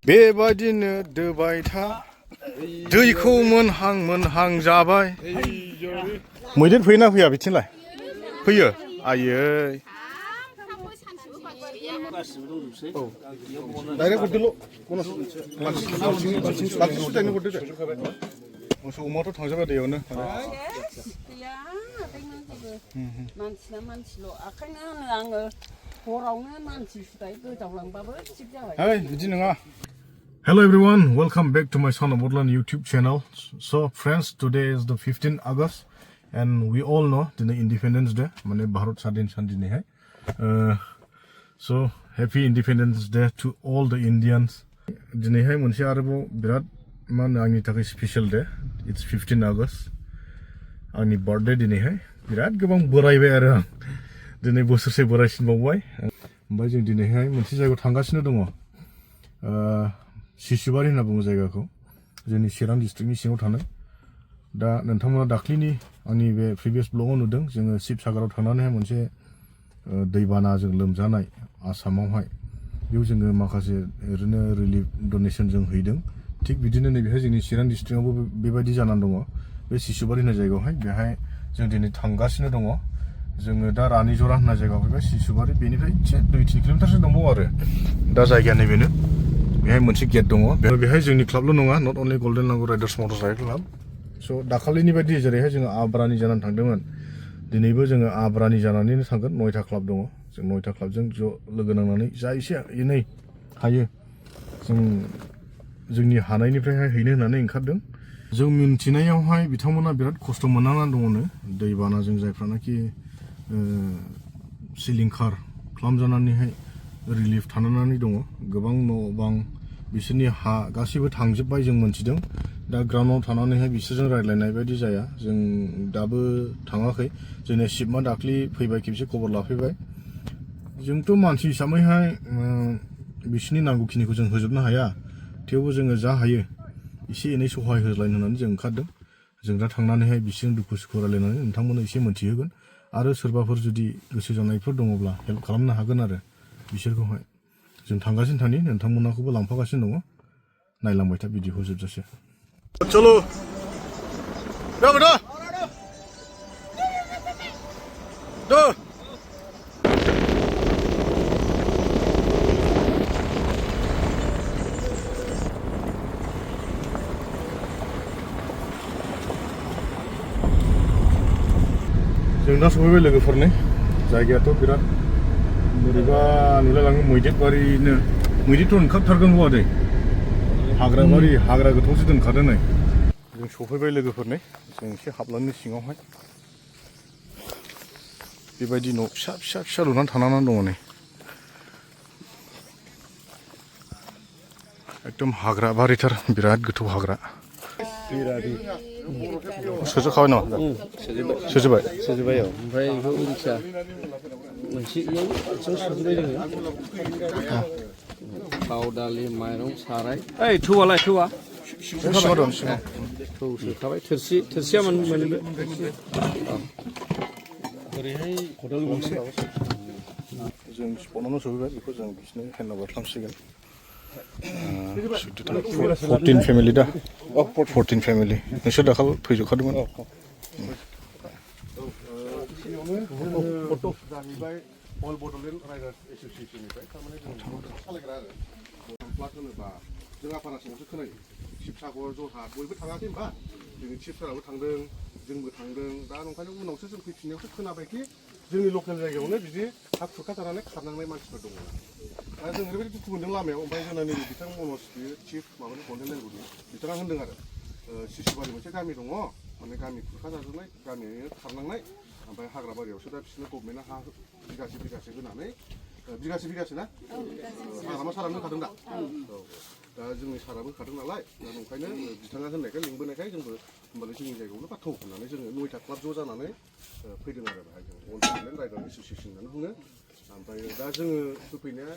बेबायदिनो दोबाय था दैखौ मोनहां मोनहां जाबाय मैदेर फैयोना फैया बिथिंलाय फैयो आयै डाइरेक्ट हरदोल' बालथिंसो दाइनो हरदो दे मोसौ अमाथ' थांजोबा दैयावनो मानसिना मानसिल' आखायनो होनो आङो हरावनो मानसि सुदाय गोजावलांबाबो थिग जाबाय बिदि नङा Hello everyone, welcome back to my Son of Woodland YouTube channel. So friends, today is the 15th August and we all know the Independence Day. Mane Bharat Sadin Sandini hai. So happy Independence Day to all the Indians. Dini hai munsi arabo birat man angni takai special day. It's 15 August. Angni birthday dini hai. Birat gabang borai bai ara. Dini bosorse borai sin bawai. Mbai jeng dini hai munsi jaygaयाव थांगासिनो दङ. सिसुबारि होनना बुङो जायगाखौ जोंनि चिरां डिस्ट्रिक्टनि सिङाव थानाय दा नोंथांमोना दाख्लिनि आंनि बे प्रिभियास ब्लगाव नुदों जोङो शिबसागराव थांनानै मोनसे दैबानाजों लोमजानाय आसामावहाय बेयाव जोङो माखासे ओरैनो रिलिफ डनेसन जों हैदों थिग बिदिनो नैबेहाय जोंनि चिरां डिस्ट्रिक्टआवबो बेबायदि जानानै दङ बे सिसुबारि होननाय जायगायावहाय बेहाय जों दिनै थांगासिनो दङ जोङो दा रानिजरा होननाय जायगायाव फैबाय सिसुबारि बेनिफ्राय एसे 2-3 किल'मिटारसो दंबावो आरो दा जायगाया नैबेनो बेहाय मोनसे गेट दङ बेहाय जोंनि क्लाबल' नङा not only golden langur riders motorcycle club स' दाखालिनि बायदि जेरैहाय जोङो आब्रानि जानानै थांदोंमोन दिनैबो जोङो आब्रानि जानानैनो थांगोन 9टा क्लाब दङ जों 9टा क्लाबजों ज' लोगो नांनानै जा एसे एनै हायो जों जोंनि हानायनिफ्रायहाय हैनो होननानै ओंखारदों जों मिन्थिनायावहाय बिथांमोना बिराद खस्थ' मोननानै दङनो दैबानाजों जायफ्रानाखि सिलिंखार खालामजानानैहाय रिलिफ थानानै दङ गोबां न' बां बिसोरनि हा गासैबो थांजोबबाय जों मोनथिदों दा ग्राउन्डआव थानानैहाय बिसोरजों रायज्लायनाय बायदि जाया जों दाबो थाङाखै जोंनि शिबमा दाख्लि फैबाय खेबसे खबर लाफैबाय जोंथ' मानसि हिसाबैहाय बिसोरनि नांगौखिनिखौ जों होजोबनो हाया थेवबो जोङो जा हायो एसे एनै सहाय होलायनो होननानै जों ओंखारदों जों दा थांनानैहाय बिसोरजों दुखु सुखु रायलायनानै नोंथांमोननो एसे मोनथिहोगोन आरो सोरबाफोर जुदि गोसो जानायफोर दङब्ला हेल्प खालामनो हागोन आरो बिसोरखौहाय जों थांगासिनो थानि नोंथांमोनखौबो लांफागासिनो दङ नायलांबाय था भिडिअखौ जोबजासे चलो दा बेटा दा जों दा सफैबाय लोगोफोरनि जायगायाथ' बिराद बोरैबा नुलायलाङो मैदेरबारिनो मैदेरथ' ओंखारथारगोन हौवा दै हाग्राबारि हाग्रा गोथौसो दोनखादों नै जों सफैबाय लोगोफोरनि जों एसे हाबलांनो सिङावहाय बेबायदि न' फिसा फिसा फिसा लुनानै थानानै दङ नै एकदम हाग्रा बारिथार बिराद गोथौ हाग्रा सोजोबखाबाय नामा सोजोबबाय सोजोबबाय औ ओमफ्राय बेखौ मिथिया मोनसे इयाव सोजोबबाय जोङो थाव दालि माइरं साराय ओइ थौआलाय थौआ सिङाव दं सिङाव थौ सोखाबाय थोरसिया मोनबो ओरैहाय खदाल गंसे जों स्पटआवनो सफैबाय बेखौ जों बिसोरनो हेन्ड अभार खालामसिगोन 14 फेमिलि दा 14 फेमिलि नोंसोर दाखालि फैजोबखादोंमोन फट' जाहैबाय अल बड'लेण्ड राइडार्स एस'सिएसननिफ्राय थारमाने जों सालायग्रा आरो प्लाट होनोबा जों आफारासिमावसो खोनायो शिबसागर जरहाट बयबो थाङाखै होनबा जोंनि चिफफोराबो थांदों जोंबो थांदों दा ओंखायनो उनावसो जों फैफिननायावसो खोनाबायखि जोंनि लकेल जायगायावनो बिदि हा खुरखा जानानै खारनांनाय मानसिफोर दङ दा जों ओरैबायदि दुखु मोनदों लामायाव ओमफ्राय जोंना नैबे बिथां मनज बियो चिफ माबानि गल्डेन लेंगुरनि बिथाङा होनदों आरो सिसुबारि मोनसे गामि दङ माने गामि खुरखा जाजोबनाय गामियैनो खारनांनाय ओमफ्राय हाग्रा बारियावसो दा बिसोरनो गभमेन्टआ हा बिगासे होनानै बिगासे ना हाग्रामा सारानो होखादों दा दा जोंनि साराबो होखादों नालाय दा ओंखायनो बिथाङा होननायखाय लिंबोनायखाय जोंबो होमबालाय जोंनि जायगायावनो बाथौ होननानै जोङो 9टा क्लाब ज' जानानै फैदों आरो बेहाय जों अल बड'लेण्ड राइडार एस'सिएसन होननानै बुङो ओमफ्राय दा जोङो होफैनाया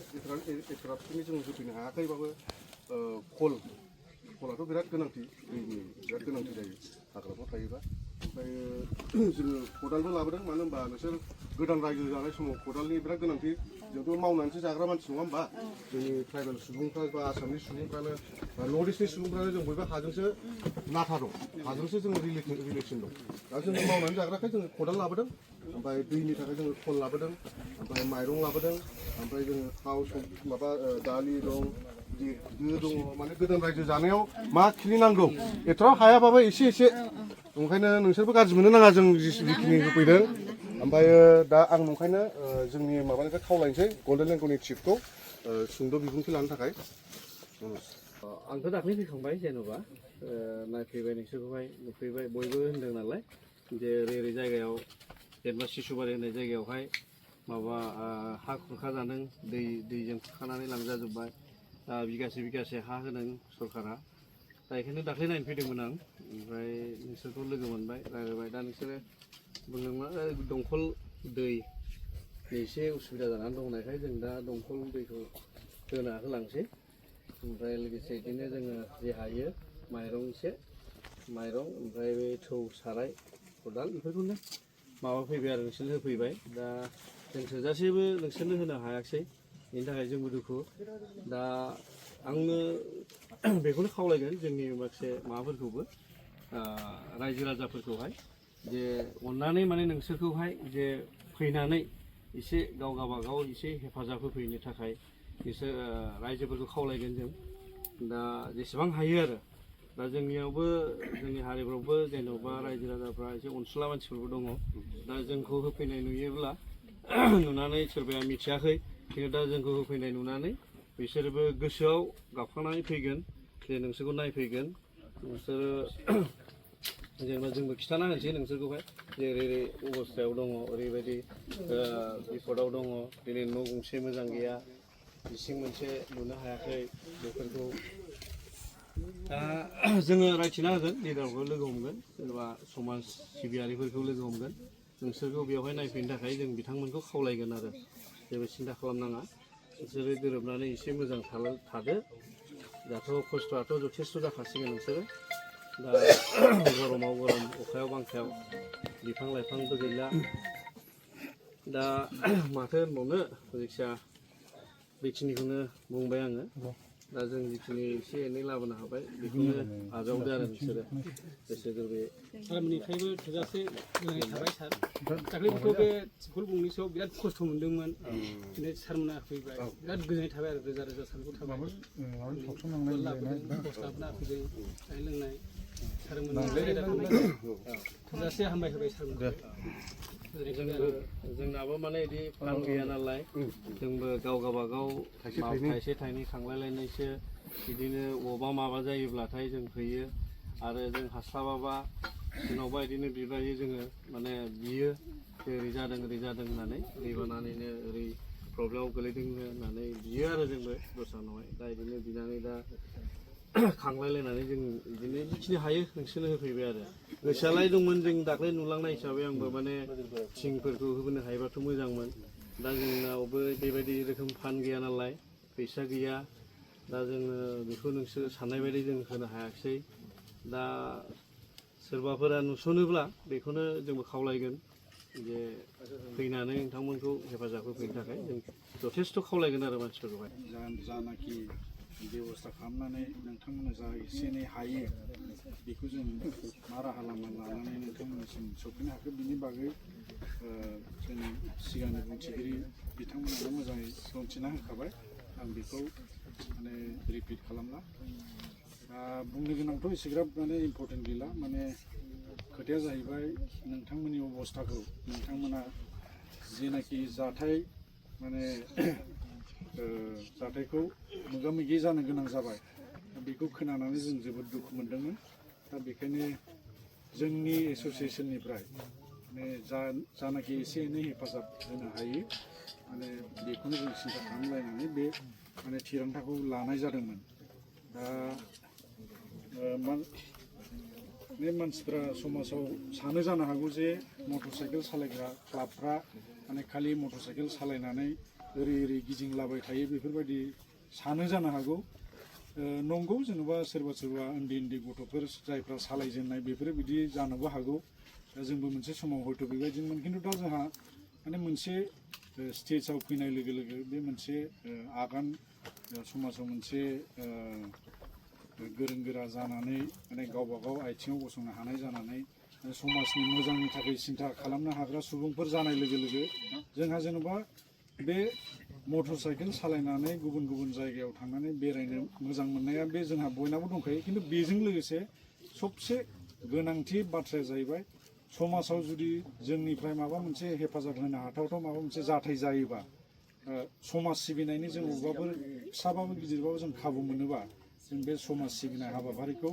एथ'राबखिनि जों होफैनो हायाखैबाबो खलाथ' बिराद गोनांथि दैनि बिराद गोनांथि जायो हाग्राफ्राव थायोबा ओमफ्राय जोङो खदालबो लाबोदों मानो होनबा नोंसोर गोदान रायजो जानाय समाव खदालनि बिराद गोनांथि जोंथ' मावनानैसो जाग्रा मानसि नङा होमबा जोंनि ट्राइबेल सुबुंफ्रा बा आसामनि सुबुंफ्रानो बा नर्थ इस्टनि सुबुंफ्रानो जों बयबो हाजोंसो नाथा दं हाजोंसो जोङो रिलेसन दं दा जोङो मावनानै जाग्राखाय जोङो खदाल लाबोदों ओमफ्राय दैनि थाखाय जोङो खल लाबोदों ओमफ्राय माइरं लाबोदों ओमफ्राय जोङो थाव माबा दालि दं दो दङ माने गोदान रायजो जानायाव मा खिनि नांगौ एथ'राव हायाबाबो एसे एसे ओंखायनो नोंसोरबो गाज्रि मोननो नाङा जों जिखिनि होफैदों ओमफ्राय दा आं नंखायनो जोंनि माबानिफ्राय खावलायनोसै गल्डेन लेंगुरनि चिफखौ सुंद' बिबुंथि लानो थाखाय आंथ' दाख्लै फैखांबाय जेन'बा नायफैबाय नोंसोरखौहाय नुफैबाय बयबो होनदों नालाय जे ओरै जायगायाव जेनेबा सिसुबारि होननाय जायगायावहाय माबा हा खुरखा जादों दैजों खुरखानानै लांजाजोब्बाय बिगासे हा होदों सरकारा दा बेखायनो दाख्लै नायनो फैदोंमोन आं ओमफ्राय नोंसोरखौ लोगो मोनबाय रायज्लायबाय दा नोंसोरो बुंदोंमोन दंखल दै एसे उसुबिदा जानानै दंनायखाय जों दा दंखल दैखौ होलांसै ओमफ्राय लोगोसे बिदिनो जोङो जे हायो माइरं एसे माइरं ओमफ्राय बे थौ साराय खदाल बेफोरखौनो माबा फैबाय आरो नोंसोरनो होफैबाय दा जों थोजासेबो नोंसोरनो होनो हायाखिसै बेनि थाखाय जोंबो दुखु दा आङो बेखौनो खावलायगोन जोंनि माखासे माबाफोरखौबो रायजो राजाफोरखौहाय जे अननानै माने नोंसोरखौहाय जे फैनानै एसे गावबागाव एसे हेफाजाब होफैनो थाखाय बिसोर रायजोफोरखौ खावलायगोन जों दा जेसेबां हायो आरो दा जोंनियावबो जोंनि हारिफ्रावबो जेन'बा रायजो राजाफ्रा एसे अनसुला मानसिफोरबो दङ दा जोंखौ होफैनाय नुयोब्ला नुनानै सोरबाया मिथियाखै खिन्थु दा जोंखौ होफैनाय नुनानै बिसोरबो गोसोआव गाबखांनानै फैगोन जे नोंसोरखौ नायफैगोन नोंसोरो जेनेबा जोंबो खिन्थाना होनोसै नोंसोरखौहाय जे ओरै अबस्थायाव दङ ओरैबायदि बिपदआव दङ दिनै न' गंसे मोजां गैया इसिं मोनसे लुनो हायाखै बेफोरखौ जोङो रायथिना होगोन लिडारखौ लोगो हमगोन जेनेबा समाज सिबियारिफोरखौ लोगो हमगोन नोंसोरखौ बेवहाय नायफैनो थाखाय जों बिथांमोनखौ खावलायगोन आरो जेबो सिन्था खालामनाङा नोंसोरो गोरोबनानै एसे मोजां थादो दाथ' खस्थ'आथ' जथेस्थ' जाखासिगोन नोंसोरो दा गरमाव गरम अखायाव बांखायाव बिफां लाइफांबो गैला दा माथो होनबावनो जायखिया बेखिनिखौनो बुंबाय आङो दा जों जिखिनि एसे एनै लाबोनो हाबाय बेखौनो आजावदो आरो नोंसोरो गोसो गोरबोयै सारमोननिफ्रायबो थोजासे मोजाङै थाबाय सार दाख्लैबोथ' बे स्कुल गंनै सायाव बिराद खस्थ' मोन्दोंमोन दिनै सारमोना फैबाय बिराद गोजोननाय थाबाय आरो रोजा रोजा सारखौ थाबाय लाबोदों खस्थ' लाबोना फैदों जानाय लोंनाय सारमोना थोजासे हामबाय होबाय सारमोन जोंनाबो माने बिदि फान गैया नालाय जोंबो गावबागाव थाइसे थाइनै खांलायलायनायसो बिदिनो बबेबा माबा जायोब्लाथाय जों फैयो आरो जों हास्लाबाबा सोरनावबा बिदिनो बिबायो जोङो माने बियो ओरै जादों होननानै दैबानानैनो ओरै प्रब्लेमाव गोलैदों होननानै बियो आरो जोंबो दस्रानावहाय दा बिदिनो बिनानै दा खांलायलायनानै जों बिदिनो जिखिनि हायो नोंसोरनो होफैबाय आरो गोसोआलाय दंमोन जों दाख्लै नुलांनाय हिसाबै आंबो माने थिंफोरखौ होबोनो हायोबाथ' मोजांमोन दा जोंनावबो बेबायदि रोखोम फान गैया नालाय फैसा गैया दा जोङो बेखौ नोंसोर साननाय बायदि जों होनो हायाखिसै दा सोरबाफोरा नुस'नोब्ला बेखौनो जोंबो खावलायगोन जे फैनानै नोंथांमोनखौ हेफाजाब होफैनो थाखाय जों जथेस्थ' खावलायगोन आरो मानसिफोरखौहाय जानाखि बेब'स्था खालामनानै नोंथांमोना जा एसे एनै हायो बेखौ जों मा राहा लामा लानानै नोंथांमोननिसिम सफैनो हाखो बिनि बागै जोंनि सिगांनि बुंथिगिरि बिथांमोनानो मोजाङै बुंथिना होखाबाय आं बेखौ माने रिपिट खालामला बुंनो गोनांथ' एसेग्राब माने इम्परटेन्ट गैला माने खोथाया जाहैबाय नोंथांमोननि अबस्थाखौ नोंथांमोना जेनाखि जाथाय माने जाथायखौ मोगा मोगि जानो गोनां जाबाय बेखौ खोनानानै जों जोबोद दुखु मोनदोंमोन दा बेखायनो जोंनि एस'सियेसननिफ्राय माने जानाखि एसे एनै हेफाजाब होनो हायो माने बेखौनो जों सिन्था खालामलायनानै बे माने थिरांथाखौ लानाय जादोंमोन दा बे मानसिफ्रा समाजाव सानो जानो हागौ जे मटर साइकेल सालायग्रा क्लाबफ्रा माने खालि मटर साइकेल सालायनानै ओरै गिदिंलाबाय थायो बेफोरबायदि सानो जानो हागौ नंगौ जेनेबा सोरबा उन्दै गथ'फोर जायफ्रा सालायजेननाय बेफोरो बिदि जानोबो हागौ दा जोंबो मोनसे समाव हयथ' बेबायदिमोन खिन्थु दा जोंहा माने मोनसे स्टेजाव फैनाय लोगो लोगो बे मोनसे आगान समाजाव मोनसे गोरों गोरा जानानै माने गावबा गाव आथिङाव गसंनो हानाय जानानै समाजनि मोजांनि थाखाय सिन्था खालामनो हाग्रा सुबुंफोर जानाय लोगो लोगो जोंहा जेनेबा बे मटर साइकेल सालायनानै गुबुन गुबुन जायगायाव थांनानै बेरायनो मोजां मोननाया बे जोंहा बयनाबो दंखायो खिन्थु बेजों लोगोसे सबसे गोनांथि बाथ्राया जाहैबाय समाजाव जुदि जोंनिफ्राय माबा मोनसे हेफाजाब होनो हाथावथाव माबा मोनसे जाथाय जायोबा समाज सिबिनायनि जों अबेबाफोर फिसाबाबो गिदिरबाबो जों खाबु मोनोबा जों बे समाज सिबिनाय हाबाफारिखौ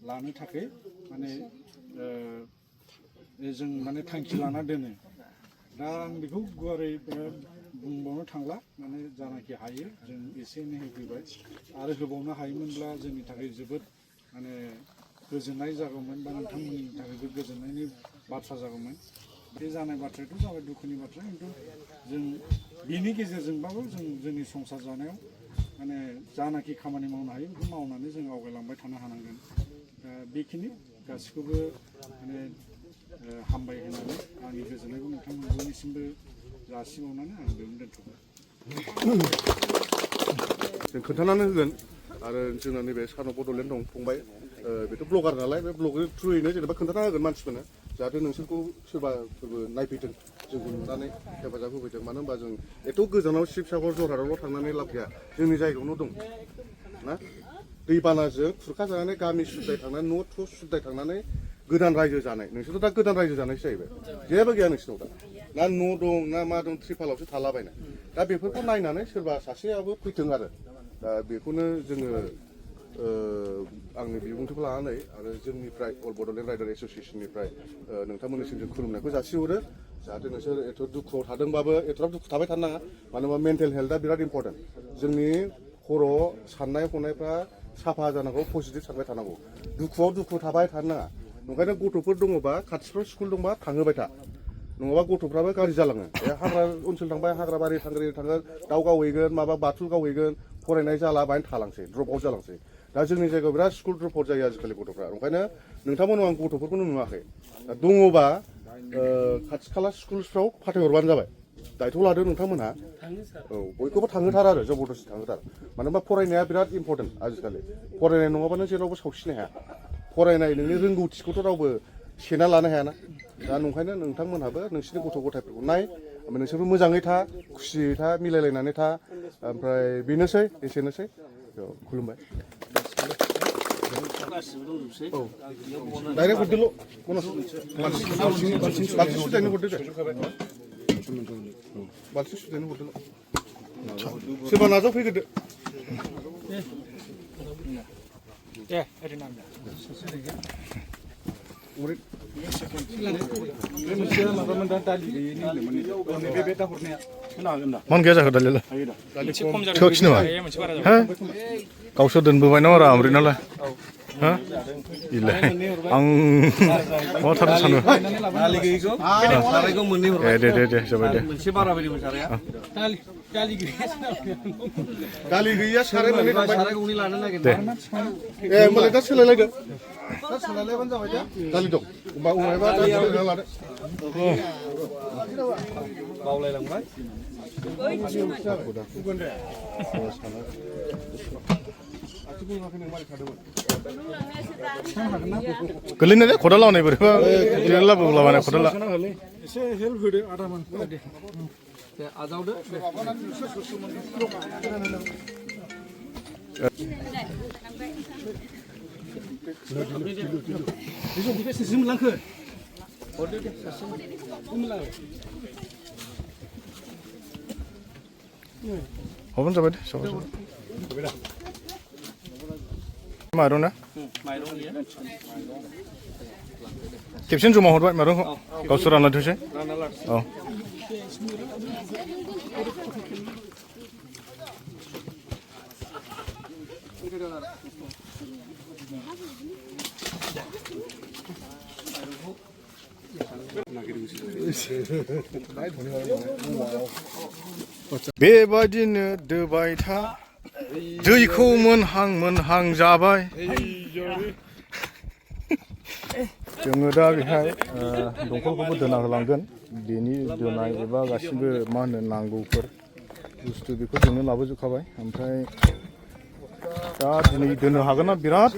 लानो थाखाय माने जों माने थांखि लाना दोनो दा आं बेखौ गुवारै बुंबावनो थांला माने जानाखि हायो जों एसे एनै होफैबाय आरो होबावनो हायोमोनब्ला जोंनि थाखाय जोबोद माने गोजोननाय जागौमोन बा नोंथांमोननि थाखायबो गोजोननायनि बाथ्रा जागौमोन बे जानाय बाथ्रायाथ' जाबाय दुखुनि बाथ्रा खिन्थु जों बिनि गेजेरजोंबाबो जों जोंनि संसार जानायाव माने जानाखि खामानि मावनो हायो बेखौ मावनानै जों आवगायलांबाय थानो हानांगोन बेखिनि गासिखौबो माने हामबाय होनानै आंनि गोजोननायखौ नोंथांमोन बयनिसिमबो जासिबावनानै आं बेयावनो दोनथ'बाय जों खोन्थानानै होगोन आरो जोंना नैबे सानाव बड'लेण्ड दं फंबाय बेथ' ब्लगार नालाय बे ब्लगनि थ्रुयैनो जेनेबा खोन्थाना होगोन मानसिफोरनो जाहाथे नोंसोरखौ सोरबाफोरबो नायफैथों जोंखौ नुनानै हेफाजाब होफैथों मानो होनबा जों एथ' गोजानाव शिबसागर जरहाटआवल' थांनानै लाब गैया जोंनि जायगायावनो दं ना दैबानाजों खुरखा जानानै गामि सुद्दाय थांनानै न' थ' सुद्दाय थांनानै गोदान रायजो जानाय नोंसोरथ' दा गोदान रायजो जानायसो जाहैबाय जेबो गैया नोंसिनाव दा ना न' दं ना मा दं त्रिपालावसो थालाबायनाय दा बेफोरखौ नायनानै सोरबा सासेयाबो फैथों आरो दा बेखौनो जोङो आंनि बिबुंथिखौ लानानै आरो जोंनिफ्राय अल बड'लेण्ड राइडार एस'सियेसननिफ्राय नोंथांमोननिसिम जों खुलुमनायखौ जासिहरो जाहाथे नोंसोर एथ' दुखुआव थादोंबाबो एथ'ग्राब दुखु थाबाय थानो नाङा मानो होनबा मेन्टेल हेल्थआ बिराद इम्परटेन्ट जोंनि खर' साननाय हनायफ्रा साफा जानांगौ पजिटिभ सानबाय थानांगौ दुखुआव दुखु थाबाय थानो नाङा ओंखायनो गथ'फोर दङबा खाथिफ्राव स्कुल दंबा थांहोबाय था नङाबा गथ'फ्राबो गाज्रि जालाङो हाग्रा ओनसोल थांबाय हाग्रा बारि थांगोन दाउ गावहैगोन माबा बाथुल गावहैगोन फरायनाय जाला बाहायनो थालांसै ड्रप आउट जालांसै दा जोंनि जायगायाव बिराद स्कुल ड्रप आउट जायो आजिखालि गथ'फ्रा ओंखायनो नोंथांमोनाव आं गथ'फोरखौनो नुवाखै दङबा खाथि खाला स्कुलफ्राव फाथायहरबानो जाबाय दायथ' लादो नोंथांमोनहा औ बयखौबो थांहोथार आरो जबरदस्ति थांहोथार मानो होनबा फरायनाया बिराद इम्परटेन्ट आजिखालि फरायनाय नङाबानो जेरावबो सावसिनो हाया फरायनाय नोंनि रोंगौथिखौथ' रावबो सेना लानो हायाना दा नंखायनो नोंथांमोनहाबो नोंसिनि गथ' गथायफोरखौ नाय ओमफ्राय नोंसोरबो मोजाङै था खुसियै था मिलायलायनानै था ओमफ्राय बेनोसै एसेनोसै खुलुमबाय औ डाइरेक्ट हरदोल' बाल्थिं सुजायनो हरदो दे बाल्थिं सुजायनो हरदोल' सोरबा नाजावफैग्रोदो दे ओरैनो मान गैया जाखो दालियालाय थोआखिसै नामा हा गावसोर दोनबोबाय नामा रा ओमफ्राय नालाय हा इलाय आं मा थादों सानो दे जाबाय दे दालि गैया साराय मोननै दे होमबालाय दा सोलायलायदो दा सोलायलायबानो जाबाय दे दालि दं होमबा उनावबा दालि लादो बावलायलांबाय गोलैनो दे खदाल लावनाय बोरैबा लाबोलाबाय खदाला एसे हेल्प होदो आदामोन दे आजावदो हरबानो जाबाय दे माइरं ना खेबसेनो जमा हरबाय माइरंखौ गावसोर रानना दोनसै औ बेबायदिनो दोबाय था दैखौ मोनहां जाबाय जोङो दा बेहाय दंखलखौबो दोना होलांगोन बेनि दोनाय एबा गासिबो मा होनो नांगौफोर बुस्थु बेखौ जोंनो लाबोजोबखाबाय ओमफ्राय दा दिनै दोननो हागोन ना बिराद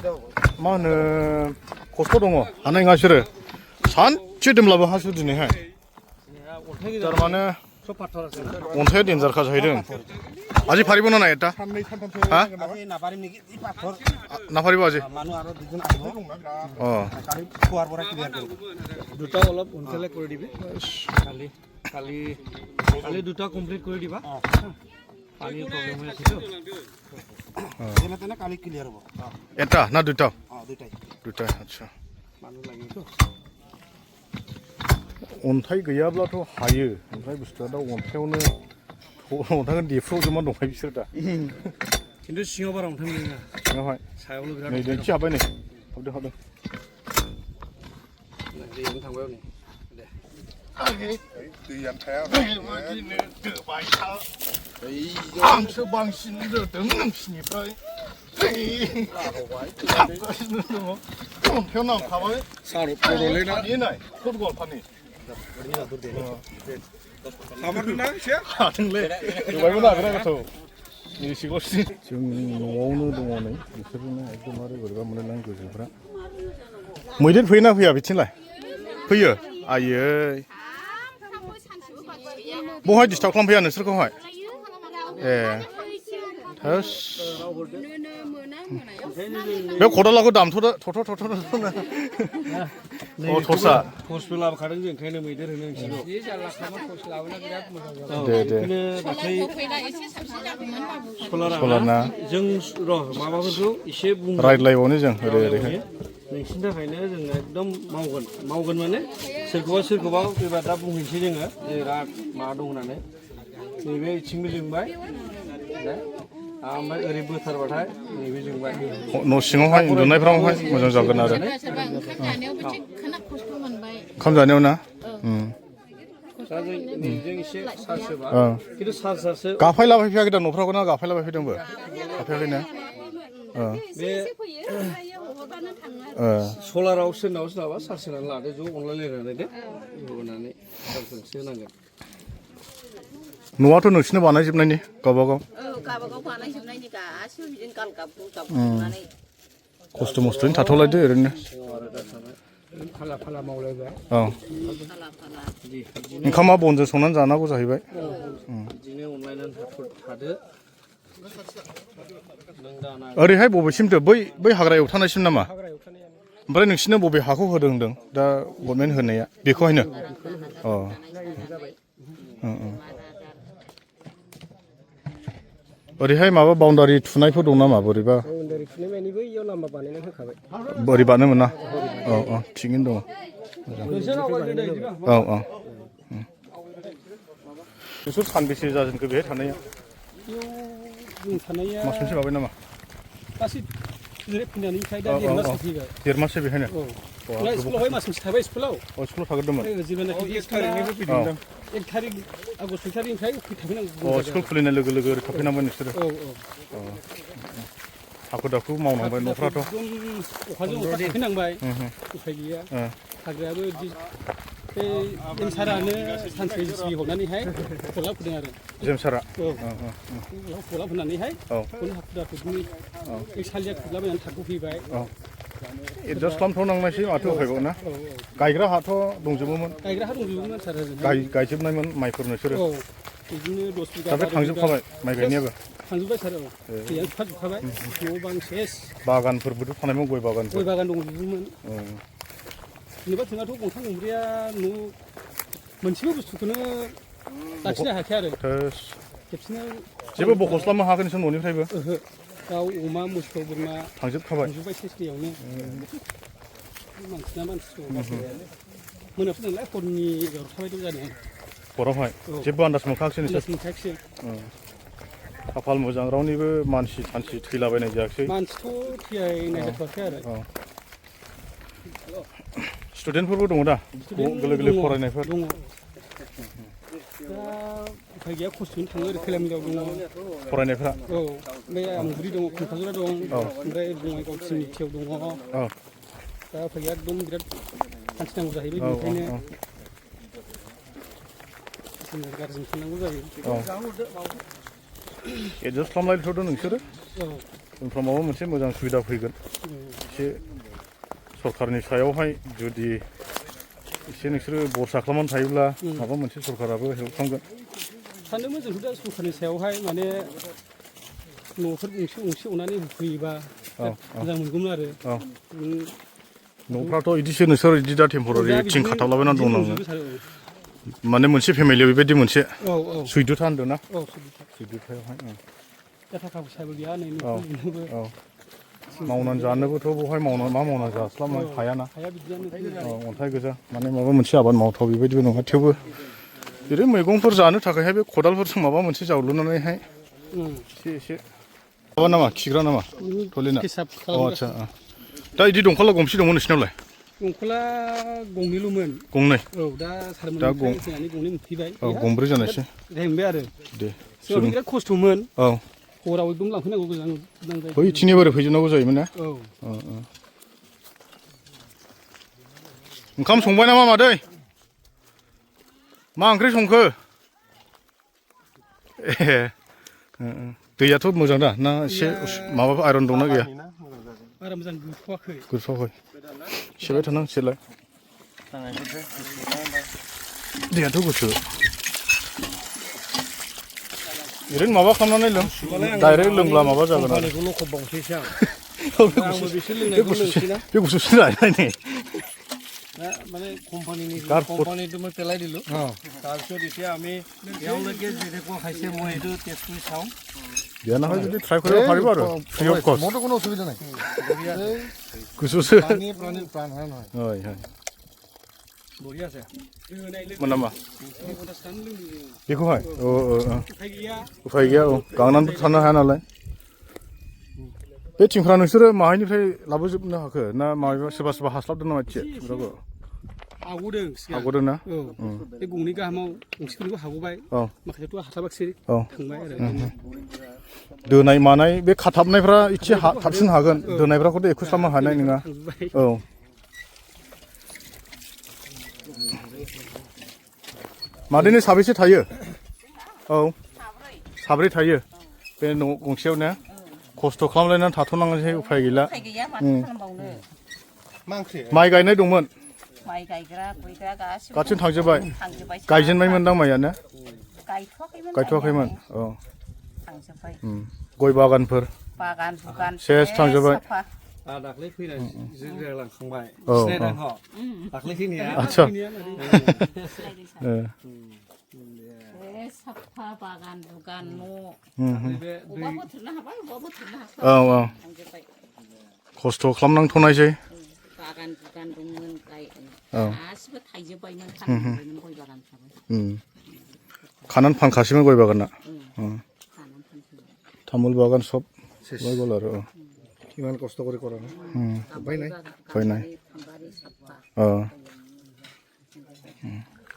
मा होनो खस्थ' दङ हानाय नङा बिसोरो सानसे दोनब्लाबो हासो दिनैहाय थारमाने अन्थाइया डेन्जारखा जाहैदों আজি পাৰিব না নাই এটা হা নাপাৰিব আজি দুটা অলপ সোনকালে কৰি দিবি কালি কালি কালি দুটা কমপ্লিট কৰি দিবা পানীৰ প্ৰব্লেম হৈ আছে কালি ক্লিয়াৰ হ'ব এটা না দুটা দুটাই দুটা আচ্ছা মানুহ লাগিব अन्थाइ गैयाब्लाथ' हायो ओमफ्राय बुस्थुआ दा अन्थाइयावनो अन्थाइखौ देफ्रावजोबना दंखायो बिसोर दा खिन्थु सिङाव बारा अन्थाइ मोना सिङावहाय सायावल' बिराद नै दिन्थि हाबबाय नै हाबदों हाबदों दैयावनो थांबाय नै दैयानो थाया आंसो बांसिन दोदों नोंसिनिफ्राय अन्थाइयाव नांखाबाय नाय फुटबल फानि हादोंलै जोबायबो नागिरा गथ' एसेल'सै जों न'आवनो दङ नै बिसोरजोंनो एकदमबारे बोरैबा मोनलायलां गोजौफ्रा मैदेर फैयोना फैया बिथिंलाय फैयो आयै बहाय डिस्टार्ब खालामफैया नोंसोरखौहाय ए थोस बे खदालाखौ दामथ'दो थथ' थरसा टर्चबो लाबोखादों जों ओंखायनो मैदेर होनो नोंसोरखौ दे दे दाख्लै सलारना जों र' माबाफोरखौ एसे बुं रायज्लायबावनो जों ओरै ओरैहाय नोंसिनि थाखायनो जों एकदम मावगोन माने सोरखौबा फैबा दा बुंहैनोसै जोङो जे बिराद माबा दं होननानै नैबे इथिंबो जोंबाय ओमफ्राय ओरै बोथारबाथाय नैबे जोंबाय न' सिङावहाय उन्दुनायफ्रावहाय मोजां जागोन आरो ओंखाम जानायाव ना दा जों नैजों एसे सार्ज होबा खिन्थु सार्जासो गाफायलाबायफैयाखै दा न'फ्रावबो ना गाफायलाबायफैदोंबो गाफायाखैनो बे सलाराव सोरनाबा सार्ज होनानै लादो ज' अनलायलायनानै दे होनानै सार्जजोंसो होनांगोन न'आथ' नोंसिनो बानायजोबनायनि गावबागाव गावबागाव बानायजोबनायनि गासिबो बिदिनो गालगाब गुलगाब खालामनानै खस्थ' मस्थ'यैनो थाथ'लायदो ओरैनो फाला फाला मावलायबाय औ ओंखामा बनजों संनानै जानांगौ जाहैबाय बिदिनो अनलायनानै थादो ओरैहाय बबेसिमथो बै हाग्रा एवथानायसिम नामा ओमफ्राय नोंसिनो बबे हाखौ होदों होनदों दा गभर्नमेन्ट होनाया बेखौहायनो अ ओरैहाय माबा बाउन्डारि थुनायफोर दं नामा बोरैबा बाउन्डारि थुनाय माने बैयाव लामा बानायना होखाबाय बोरै बानाय मोना औ थिगैनो दङ औ नोंसोर सानबेसे जाजोबखो बेहाय थानाया मास मोनसे माबाय नामा गासै फैनानैखाय दा 1 मास फैबाय 1 माससो बेहायनो स्कुलावहाय मास मोनसे थाबाय स्कुलाव स्कुलाव थाग्रोदोंमोन जेब्लानाखि 1 थारिख आगस्ट 1 थारिखनिफ्राय फैथाफैनांगौ स्कुल खुलिनाय लोगो लोगो ओरै थाफैनांबाय नोंसोरो हाखु दाखु मावनांबाय न'फ्राथ' अखाजों अखा थाफैनांबाय उफाय गैया हाग्रायाबो बे एमसारानो सानसे जिबि हरनानैहाय फला फुदों आरो जेमसारा फला फुनानैहाय खौनो हाखु दाखुनि सालिया खुरलाबायनानै थाखुफैबाय एडजास्ट खालामथ'नांनायसै माथो उफायबाव ना गायग्रा हाथ' दंजोबोमोन सार गायजोबनायमोन माइफोर नोंसोरो बिदिनो 10 बिगा दा बे थांजोबखाबाय माइ गायनायाबो थांजोबबाय सार दैयानो सुखाजोबखाबाय न' बां सेस बागानफोरबोथ' थानायमोन गय बागान दंजोबोमोन जेनेबा जोंनाथ' गंथाम गंब्रैया न' मोनसेबो बुस्थुखौनो लाखिनो हायाखै आरो खेबसेनो जेबो बख'स्लाबनो हायाखै नोंसोर न'निफ्रायबो दाउ अमा मोसौ बोरमा थांजोबखाबाय सेस दैयावनो मानसिना मानसि मोनाफोर नालाय हरनि थाबाय दं जानाया हरावहाय जेबो आन्दाज मोनखायाखिसै नोंसोर खाफाल मोजां रावनिबो मानसि थानसि थैलाबायनाय जायाखिसै मानसिथ' थैनाय जाथ'वाखै आरो स्टुडेन्टफोरबो दङ दा गोरलै फरायनायफोर दङ दा उफाय गैया खस्थ'यैनो थाङो ओरै खैलामैलायाव दङ फरायनायफ्रा बे आमगुरि दङ क'क्राझाराव दं ओमफ्राय बङाइगाव सिमिटियाव दङ दा उफाय एकदम बिराद हान्थिनांगौ जाहैबाय औ बेनिखायनो औ जोङो गारिजों थांनांगौ जायो एडजास्ट खालामलायथ'दो नोंसोरो औ उनफ्राव माबा मोनसे मोजां सुबिदा फैगोन एसे सरखारनि सायावहाय जुदि एसे नोंसोरो भरसा खालामनानै थायोब्ला माबा मोनसे सरखाराबो हेल्प खालामगोन सानदोंमोन जोंथ' दा सरखारनि सायावहाय माने न'फोर गंसे अननानै होफैयोबा मोजां मोनगौमोन आरो न'फ्राथ' बिदिसो नोंसोर बिदि दा टेम्परारि थिं खाथाबलाबायनानै दं नाङो माने मोनसे फेमिलियाव बेबायदि मोनसे सुइद'था होनदों ना सुइद'थायावहाय दा थाखा फैसाबो गैया नै न'खरनोबो मावनानै जानोबोथ' बहाय मा मावनानै जास्लाबनो हायाना हाया बिदियानो अन्थाइ गोजा माने माबा मोनसे आबाद मावथाव बेबायदिबो नङा थेवबो ओरैनो मैगंफोर जानो थाखायहाय बे खदालफोरजों माबा मोनसे जावलुनानैहाय एसे माबा नामा खिग्रा नामा टयलेटआ अ आदसा दा बिदि दंखला गंबेसे दंमोन नोंसिनावलाय दंखला गंनैल'मोन गंनै औ दा सारमोननिफ्राय फैनानै गंनै मोनफैबाय औ गंब्रै जानायसै रेहाय मोनबाय आरो दे सिगाङाव बिराद खस्थ'मोन औ हराव एकदम लांफैनांगौ गोजान जायो बै थिनि बारै फैजोबनांगौ जायोमोन ना औ ओंखाम संबाय नामा मादै मा ओंख्रि संखो ए दैयाथ' मोजां दा ना एसे माबा आयरन दंना गैया बारा मोजां गोथौआखै गोथौआखै सेबाय थानांसिगोनलाय दैयाथ' गुसु ओरैनो माबा खालामनानै लों डाइरेक्ट लोंब्ला माबा जागोन आरो बे गुसुसो जाहैबाय नै মানে কোম্পানীটো মই পেলাই দিলোঁ তাৰপিছত এতিয়া আমি এওঁলৈকে যেনেকুৱা খাইছে মই সেইটো টেষ্ট কৰি চাওঁ দিয়া নহয় যদি ট্ৰাই কৰিব পাৰিব আৰু ফ্ৰী অফ কষ্ট মোৰতো কোনো অসুবিধা নাই গুচুছে প্ৰাণীৰ প্ৰাণ হয় নহয় হয় হয় बरिया से मोनामा बेखौहाय औ उफाय गैया औ गांनानैथ' थानो हाया नालाय बे थिंफ्रा नोंसोरो माहायनिफ्राय लाबोजोबनो हाखो ना माबा सोरबा सोरबा हास्लाबदों नामा एसे हाग'दों ना बे गंनै गाहामाव गंसेखौबो हाग'बाय माखासेथ' हास्लाबाखिसै थांबाय आरो दोनाय मानाय बे खाथाबनायफ्रा एसे थाबसिन हागोन दोनायफ्राखौथ' एखौ खालामनो हानाय नङा औ मादैनो साबैसे थायो औ साब्रै थायो बे न' गंसेयावनो खस्थ' खालामलायनानै थाथ'नांगोनसै उफाय गैला माइ गायनाय दंमोन माइ गायग्रा गुयग्रा गासिबो थांजोब्बाय गायजेनबायमोनदां माइयानो गायथ'वाखैमोन औ गय बागानफोर सेस थांजोब्बाय दाख्लै फैनाय लांखांबाय सिनायदों ह दाख्लै फैनाया आदसा साफा बागान बुगान न' औ औ खस्थ' खालामनांथ'नायसै बागान बुगान दंमोन गासिबो थाइजोब्बायमोन फानजोब्बायमोन गय बागानफ्राबो खानानै फानखासैमोन गय बागाना तामुल बागान सब गय गल आरो ইমান কষ্ট কৰি কৰা নাই উপায় নাই উপায় নাই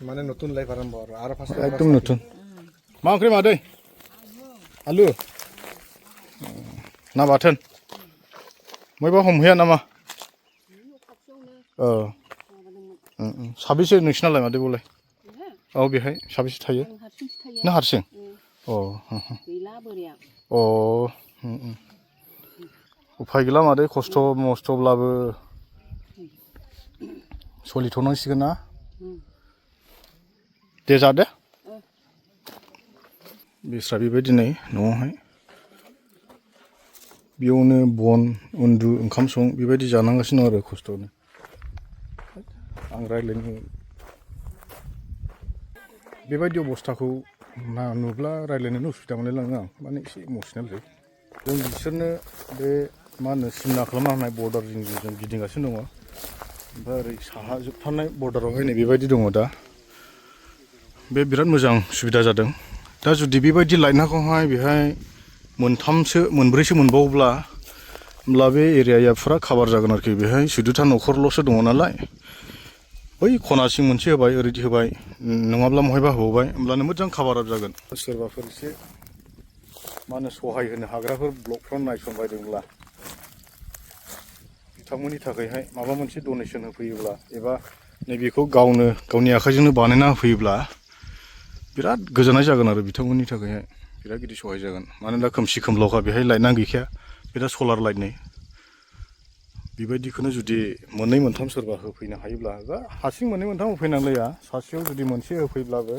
মানে নতুন লাইফ আৰম্ভ আৰু ফাৰ্ষ্ট একদম নতুন मा ओंख्रि मादै आलु ना बाथोन मैबा हमहैया नामा साबेसे नोंसिनालाय मादै बलाय औ बेहाय साबेसे थायो नों हारसिं अ उफाय गैला मादै खस्थ' मस्थ'ब्लाबो सोलिथ'नांसिगोन ना दे जादो बिस्रा बेबायदि नै न'आवहाय बेयावनो बन उन्दु ओंखाम सं बेबायदि जानांगासिनो आरो खस्थ'नो आं रायज्लायनो बेबायदि अबस्थाखौ नुब्ला रायज्लायनो उसुबिदा मोनलायलाङो आं माने एसे इमसनेल जायो जों बिसोरनो बे मा होनो सिमना खालामना होनाय बर्डार जों गिदिंगासिनो दङ ओमफ्राय ओरै साहा जोबथारनाय बर्डारावहाय नै बेबायदि दङ दा बे बिराद मोजां सुबिदा जादों दा जुदि बेबायदि लाइनाखौहाय बेहाय मोनब्रैसो मोनबावोब्ला होमब्ला बे एरियाया फुरा काभार जागोन आरोखि बेहाय 14था न'खरल'सो दङ नालाय बै खनासिं मोनसे होबाय ओरैदि होबाय नङाब्ला महायबा होबावबाय होमब्लानो मोजां काभार आप जागोन सोरबाफोर एसे मा होनो सहाय होनो हाग्राफोर ब्लकफ्राव नायसनबायदोंब्ला बिथांमोननि थाखायहाय माबा मोनसे डनेसन होफैयोब्ला एबा नैबेखौ गावनि आखाइजोंनो बानायना होफैयोब्ला बिराद गोजोननाय जागोन आरो बिथांमोननि थाखायहाय बिराद गिदिर सहाय जागोन मानोना खोमसि खोमलावखा बेहाय लाइटआनो गैखाया बिराद सलार लाइटनि बेबायदिखौनो जुदि मोननै मोनथाम सोरबा होफैनो हायोब्ला बा हारसिं मोननै मोनथाम होफैनांलाया सासेयाव जुदि मोनसे होफैब्लाबो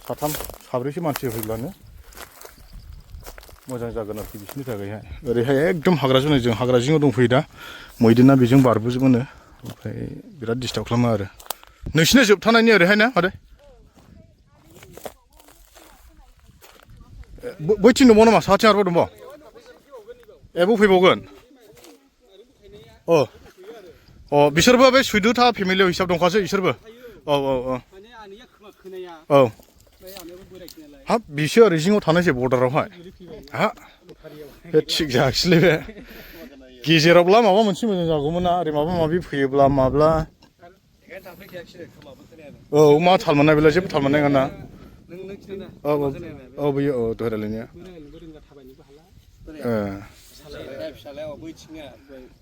साथाम साब्रैसो मानसि होफैब्लानो मोजां जागोन आरोखि बिसोरनि थाखायहाय ओरैहाय एकदम हाग्रा जों हाग्रा जिङाव दंफैयो दा मैदेरना बेजों बारबोजोबोनो ओमफ्राय बिराद डिस्टार्ब खालामो आरो नोंसिना जोबथानायनि ओरैहाय ना मादै बैथिं दंबावो नामा साहाथिं आरोबाव दंबावो एबाव फैबावगोन अ बिसोरबो बे सुइदुथा फेमिलियाव हिसाब दंखासै बिसोरबो औ हाब बिसो ओरै जिङाव थानायसै बर्डारावहाय हा बे थिग जायाखिसैलै बे गेजेरावब्ला माबा मोनसे मोजां जागौमोन ना ओरै माबा माबि फैयोब्ला माब्ला औ मा थाल मोननाय बेलाय जेबो थाल मोननाय नङा औ बैयो औ दहाय रायलायनाया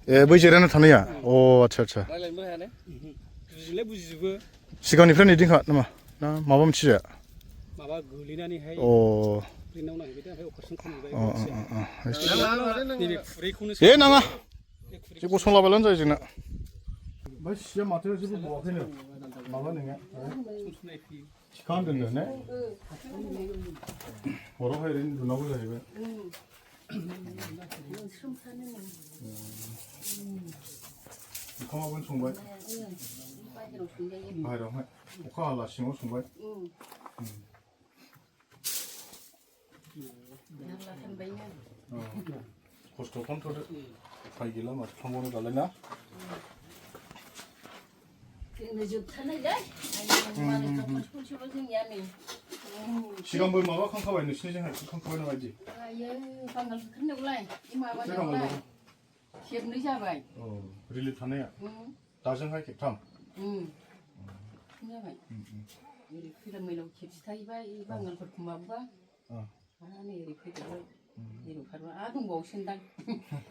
ए बै जिरायना थानाया अ आदसा सिगांनिफ्रायनो बिदिखा नामा ना माबा मोनसे जाया माबा गोलैनानैहाय अ ब्रेनाव नांहैबाय ओमफ्राय अपारेसन खालामबाय नैबे खुरैखौनो ए नाङा जे गसंलाबायलानो जायो जोंना ओमफ्राय सिया माथो जेबो बावाखैनो माबा नोङो थिखानानै दोननो ने हरावहाय ओरैनो उन्दुनांगौ जाहैबाय ओंखामाबो संबाय बाहेरायावहाय अखा हाला सिङाव संबाय खस्थ' खालामथ'दो उफाय गैला माथो खालामबावनो दालाय ना सिगांबो माबा खालामखाबाय नोंसिनिजोंहाय खालामखाबाय नामा बिदि बांगाल बुथारनायावलाय माबानायावलाय खेबनै जाबाय रिलिफ थानाया दाजोंहाय खेबथाम जाबाय ओरै खैला मैलाव खेबसे थाहैबाय बांगालफोरखौ माबा नै ओरै फैदेरबाय जेन'खारबा दंबावोसोनदां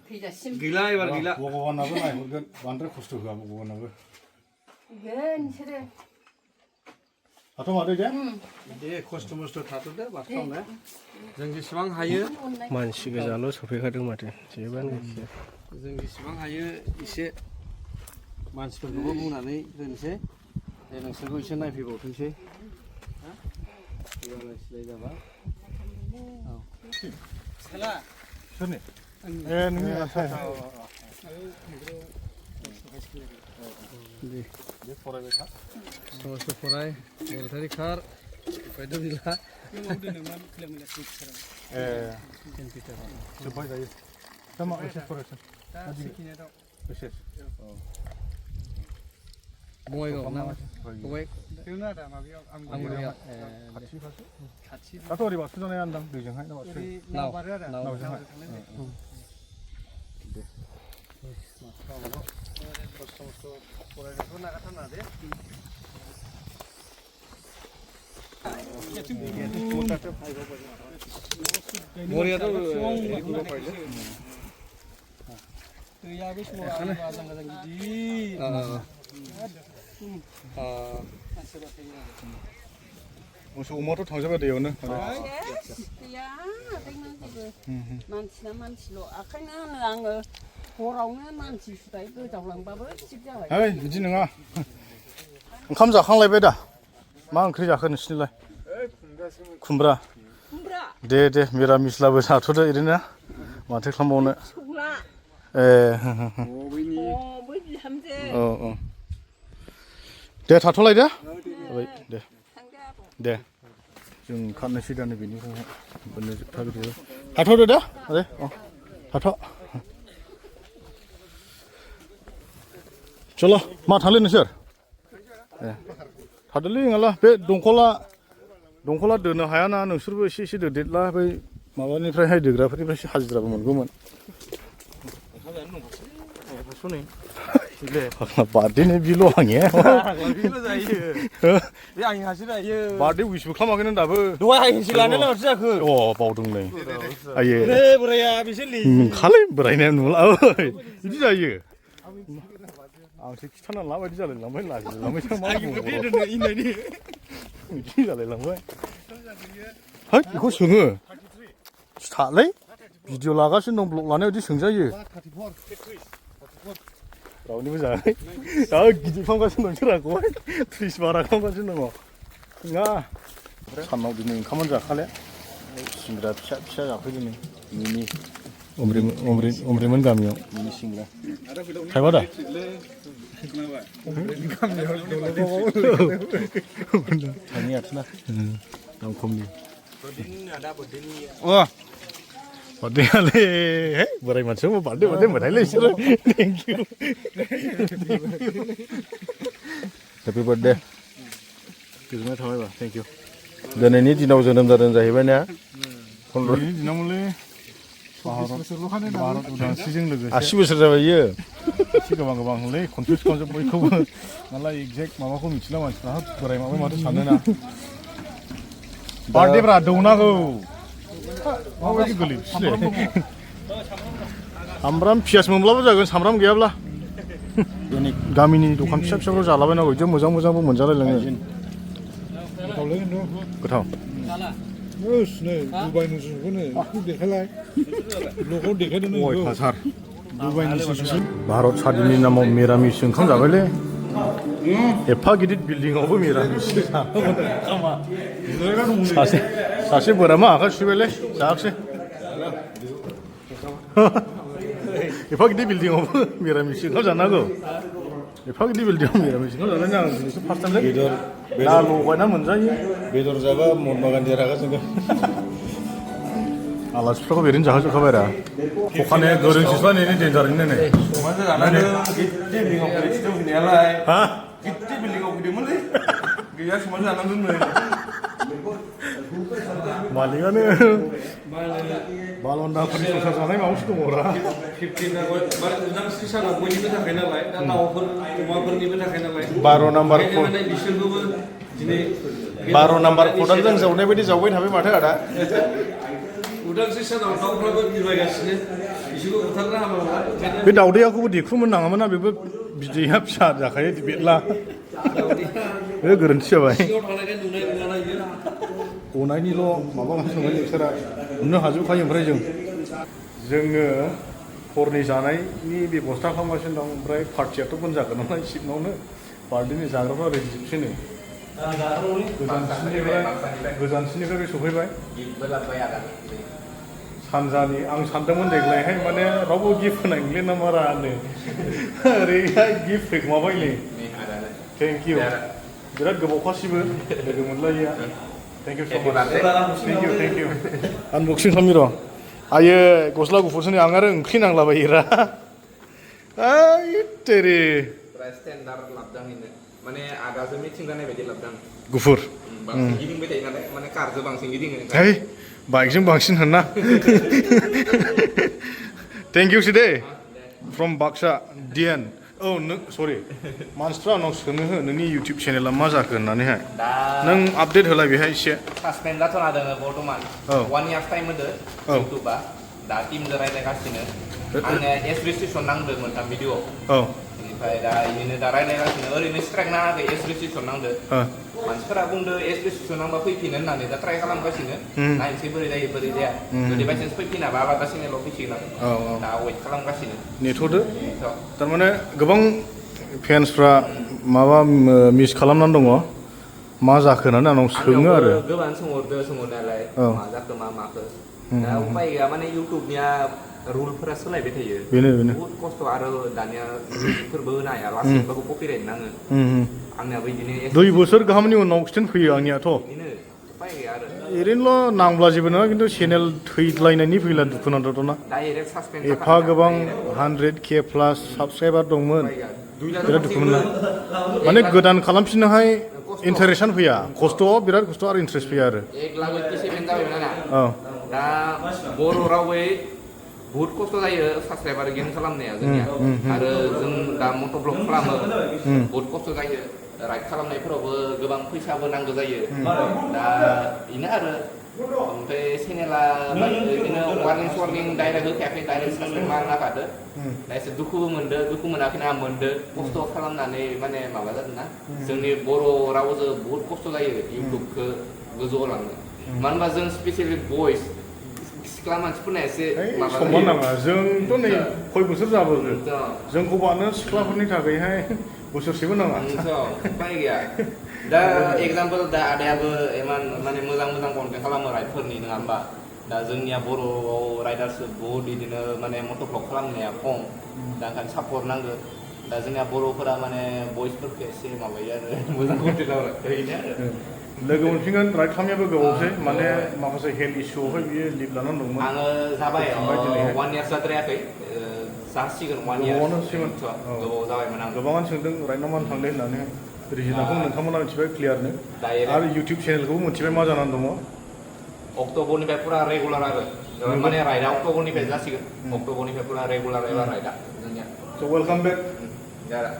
थैजासिम गैला एबार गैला भगबानाबो नायहरगोन बांद्राय खस्थ' होआ भगबानाबो फैगोन बिसोरो थाथ' मादै दे खस्थ' मस्थ' थाथ'दो माथो खालामनो जों जेसेबां हायो मानसि गोजाल' सफैखादों माथो जेबोआनो गैया जों जेसेबां हायो एसे मानसिफोरखौबो बुंनानै होनोसै जे नोंसोरखौ एसे नायफैबावथोंसै सिलाय जाबा सोरनि ए नोंनि दे फरायबाय था समस्त फराय मिलिटारि खार उफायथ' गैला ए जोब्बाय दायो दा मा एसे फरायसै बङाइगाव ना बङाइ दाथ' ओरै बारस' जानाय आन्दां दैजोंहाय नावजोंहाय दे खस्थ' मस्थ' फरायनायखौ नागारथारना दे मरियाथ' दैया बे समाव आजां गाजां गिदिर मोसौ अमाथ' थांजोबबाय दैयावनो गैया मानसिना मानसिल' ओंखायनो होनो आङो हरावनो मानसि सुदाय गोजावलांबाबो थिग जाबाय ओइ बिदि नङा ओंखाम जाखांलायबाय दा मा ओंख्रि जाखो नोंसिनिलाय खुमब्रा दे मिरामिसलाबो जाथ'दो ओरैनो माथो खालामबावनो ए औ दे थाथ'लायदो दे जों ओंखारनोसै दा नैबेनिफ्राय थाथ'दो दे आरो थाथ' चल' मा थांलै नोंसोर ए थादोलै नङाला बे दंखला दोनो हायाना नोंसोरबो एसे दोदेरला बै माबानिफ्रायहाय दोग्राफोरनिफ्रायसो हाजिराबो मोनगौमोन बार्थडेनि बिल' आंनिया बार्थडे उइसबो खालामाखै नों दाबो दहाय हायनोसै लानाय लामासो जाखो अ बावदों नै आयो बोराया बिसोर नोंखालै बोरायनाया नुला बिदि जायो आंसो खिथाना लाबायदि जालायलांबाय लाजिलांबाय मा बुंबावो बिदि जालायलांबाय है बेखौ सोङो सिथालै भिडिअ लागासिनो दं ब्लग लानायाव बिदि सोंजायो रावनिबो जायाखै दा गिदिर खालामगासिनो दं सोरहाखौहाय 30 बारा खालामगासिनो दङ नङा सानाव दिनै ओंखामानो जाखाले सिंग्रा फिसा फिसा जाफै दिनै मिनि अमरिमोन गामियाव मिनि सिंग्रा थाइबा दा थाइनै आथोना दाम खमनि बार्थडेआलै है बोराय मानसियाव बार्थडे होनबाथायलै बिसोरो थेंक इउ हेपि बार्थडे गोजोननाय थाबायबा थेंक इउ दिनैनि दिनाव जोनोम जादों जाहैबाय ना 15 दिनावमोनलै भारत उदांस्रिजों लोगोसे 80 बोसोर जाबाय इयो एसे गोबां कनफिउस खालामजोब बयखौबो नालाय एक्जेक्ट माबाखौ मिथिला मानसिफ्रा बोराय माथो सानोना बार्थडेफ्रा दौनांगौ माबायदि गोलैफिनलै सामब्राम पियास मोनब्लाबो जागोन सामब्राम गैयाब्ला जोंनि गामिनि दखान फिसा फिसाफ्राव जालाबायनांगौ बिदिनो मोजां मोजांबो मोनजालायलाङो गोथाव भारत स्वाधीननि नामाव मिरामिस ओंखाम जाबायलै एफा गिदिर बिल्डिंआवबो मिरामिस सासे बोरामा आखाइ सुबायलै जायाखिसै एफा गिदिर बिल्डिंआवबो मिरामिस ओंखाम जानांगौ एफा गिदिर बिल्डिंआव मिरामिस ओंखाम जानानै आं दिनैसो फार्स्ट टाइम ना लगायना मोनजायो बेदर जाबा महात्मा गान्धी रागा जोंगोन आलासिफोरखौ बेरैनो जाहोजोबखाबाय रा अखानाया गोरोन्थिस्ला नै डेन्जारैनो नायनाय हा गिदिर बिल्डिंआव फैदोंमोनलै गैया समान जानांगोन मालिकानो बालन्दाफोरनि संसार जानाय माबासो दङरा 15 सानाव बयनिबो थाखाय नालाय दा दाउफोर अमाफोरनिबो थाखाय नालाय 12 नाम्बार बिसोरखौबो दिनै 12 नाम्बार खदालजों जावनाय बायदि जावबाय थाबाय माथो आदा उदांस्रि सानाव दाउफ्राबो बिरबायगासिनो बिसोरखौ बुथारनो हामाब्ला बे दाउदैयाखौबो देख्रुमनो नाङामोन ना बेबो बिदैया फिसा जाखायो बेदला बे गोरोन्थि जाबाय गनायनिल' माबा मोनसे नङा नोंसोरा नुनो हाजोबखायो ओमफ्राय जोङो हरनि जानायनि बेब'स्था खालामगासिनो दं ओमफ्राय पार्टियाथ' बन्द जागोन नालाय सिगाङावनो बार्थडेनि जाग्राफ्रा रेडि जोबसैनो गोजानसिनिफ्राय सफैबाय सानजानि आं सानदोंमोन देग्लायहाय माने रावबो गिफ्ट होनाय नंले ना मारा होनो ओरैहाय गिफ्ट फैखोमाबायलै थेंक इउ बिराद गोबावखासिबो लोगो मोनलायिया थेंक इउ स' माच थेंक इउ आनबक्सिं खालामनि र' आयो गस्ला गुफुरसो आं आरो ओंख्रि नांलाबायोरा ओइ तेरे स्टेन्डार्ड लाबदां माने आदाजों मिथिं जानाय बायदि लाबदां गुफुर बांसिन गिदिंबाय थायो नालाय माने कारजों बांसिन गिदिङो है बाइकजों बांसिन होनना थेंक इउ दे फ्रम बाक्सा डिएन औ नों सरि मानसिफ्रा आंनाव सोङो हो नोंनि इउटुब चेनेला मा जाखो होननानैहाय नों आपडेट होलाय बेहाय एसे सासपेन्ड जाथ'ना दङ बर्थमान 1 इयार्स टाइम होदो इउटुबा दा टिमजों रायज्लायगासिनो आंनिया एस रेजिस्ट्रेसन नांदो मोनथाम भिडिअ ओमफ्राय दा इदिनो दा रायज्लायगासिनो ओरैनो स्ट्राइक नाङाखै एस रेजिस्ट्रेसन नांदो मानसिफोरा बुंदो एस रेजिस्ट्रेसन नांबा फैफिनो होननानै दा ट्राइ खालामगासिनो नायनोसै बोरै जायो बोरै जाया जुदि बायसान्स फैफिनाबा आलादा चेनेलाव फैसिगोन आं दा वेट खालामगासिनो नेथ'दो थारमाने गोबां फेन्सफ्रा माबा मिस खालामनानै दङ मा जाखो होननानै आंनाव सोङो आरो गोबां सोंहरनायालाय मा जाखो मा माखो दा उपाय गैया माने इउटुबनिया रुलफोरा सोलायबाय थायो बेनो बहुत खस्थ' आरो दानिया मिउजिकफोरबो होनो हाया लास्टबाबो कपिराइट नाङो आंनियाबो बिदिनो 2 बोसोर गाहामनि उनाव एक्सटेन्ड फैयो आंनियाथ' उपाय गैया आरो ओरैनोल' नांब्ला जेबो नङा खिन्थु चेनेल थैद्लायनायनि फैला दुखुनांथावना डाइरेक्ट सासपेन्ड एफा गोबां 100K प्लास साबस्क्राइबार दंमोन बिराद दुखु मोनला माने गोदान खालामफिननोहाय इन्टारेस्टआनो फैया खस्थ' बिराद खस्थ' आरो इन्टारेस्ट फैया आरो 1,87,000 जाबायमोन आंना दा बर' रावै बहुत खस्थ' जायो साबस्क्राइबार गेन खालामनाया जोंनिया आरो जों दा मट' ब्लग खालामो बहुत खस्थ' जायो राइड खालामनायफोरावबो गोबां फैसाबो नांगौ जायो दा बेनो आरो ओमफ्राय चेनेला बिदिनो वार्निं डाइरेक्ट होखायाखै डाइरेक्ट सासपेन्ड खालामना गारदो दा एसे दुखुबो मोनदो दुखु मोनाखैना मोनदो खस्थ' खालामनानै माने माबा जादों ना जोंनि बर' रावजों बुहुत खस्थ' जायो इउटुबखौ गोजौआव लांनो मानो होनबा जों स्पेसियेलि बयस सिख्ला मानसिफोरना एसे माबा समान नाङा जोंथ' नै खय बोसोर जाबोगो जोंखौ बानो सिख्लाफोरनि थाखायहाय बोसोरसेबो नाङा उपाय गैया दा एग्जाम्पल दा आदायाबो इमान माने मोजां कन्टेन्ट खालामो राइडफोरनि नङा होमबा दा जोंनिया बर'आव राइडार्स बहुत बिदिनो माने मट' ब्लग खालामनाया खम दा ओंखायनो सापर्ट नांगौ दा जोंनिया बर'फोरा माने बयसफोरखौ एसे माबायो आरो मोजां कन्टेन्टआव बेनो आरो लोगो मोनफिनगोन राइड खालामनायाबो गोबावसै माने माखासे हेल्थ इस्युआवहाय बियो लिभ लानानै दंमोन आङो जाबाय 1 इयार जाद्रायाखै जासिगोन 1 इयार गोबाव जाबायमोन आं गोबाङानो सोंदों राइड नामा थांदों होननानै रिजनाखौ नोंथांमोना मिथिबाय क्लियारनो आरो इउटिउब चेनेलखौबो मिथिबाय मा जानानै दङ अक्ट'बरनिफ्राय पुरा रेगुलार आरो माने राइडआ अक्ट'बरनिफ्राय जासिगोन अक्ट'बरनिफ्राय पुरा रेगुलार एबा राइडआ जोंनिया स' वेलकाम बेक जारा